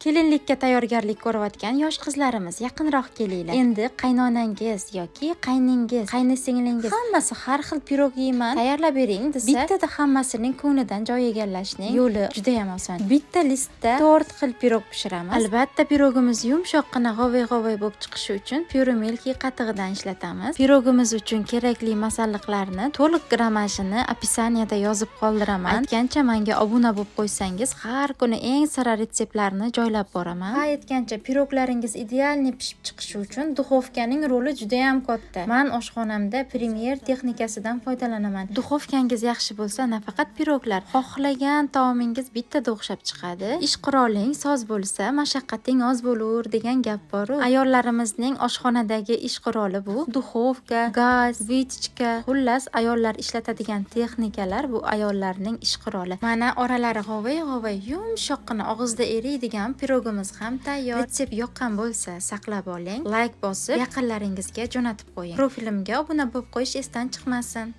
Kelinlikka tayyorgarlik ko'rayotgan yosh qizlarimiz, yaqinroq kelinglar. Endi qaynonangiz yoki qayningiz, qaynisinglingiz hammasi har xil pirog yeyman, tayyorlab bering desa, bittada hammasining ko'nglidan joy egallashning yo'li judayam oson. Bitta listda to'rt xil pirog pishiramiz. Albatta, pirogimiz yumshoqqina, g'ovay-g'ovay bo'lib chiqishi uchun Pure Milky qatig'idan ishlatamiz. Pirogimiz uchun kerakli masalliqlarni to'liq grammajini описание da yozib qoldiraman. Aytgancha, menga obuna bo'lib qo'ysangiz, har kuni eng sira retseptlarni joylab boraman. Ha, aytgancha, piroglaringiz идеальный pishib chiqishi uchun duxovkaning roli juda ham katta. Man oshxonamda Premier texnikasidan foydalanaman. Duxovkangiz yaxshi bo'lsa, nafaqat piroglar, xohlagan taomingiz bittada o'xshab chiqadi. Ish quroling soz bo'lsa, mashaqqating oz bo'lur degan gap bor-u. Ayollarimizning oshxonadagi ish quroli bu duxovka, gaz, вытяжка, xullas, ayollar ishlatadigan texnikalar bu ayollarning ish quroli. Mana, oralari g'ovay-g'ovay, yumshoqqina, og'izda eriydigan pirogimiz ham tayyor. Retsept yoqqan bo'lsa, saqlab oling, layk bosib, yaqinlaringizga jo'natib qo'ying. Profilimga obuna bo'lib qo'yish esdan chiqmasin.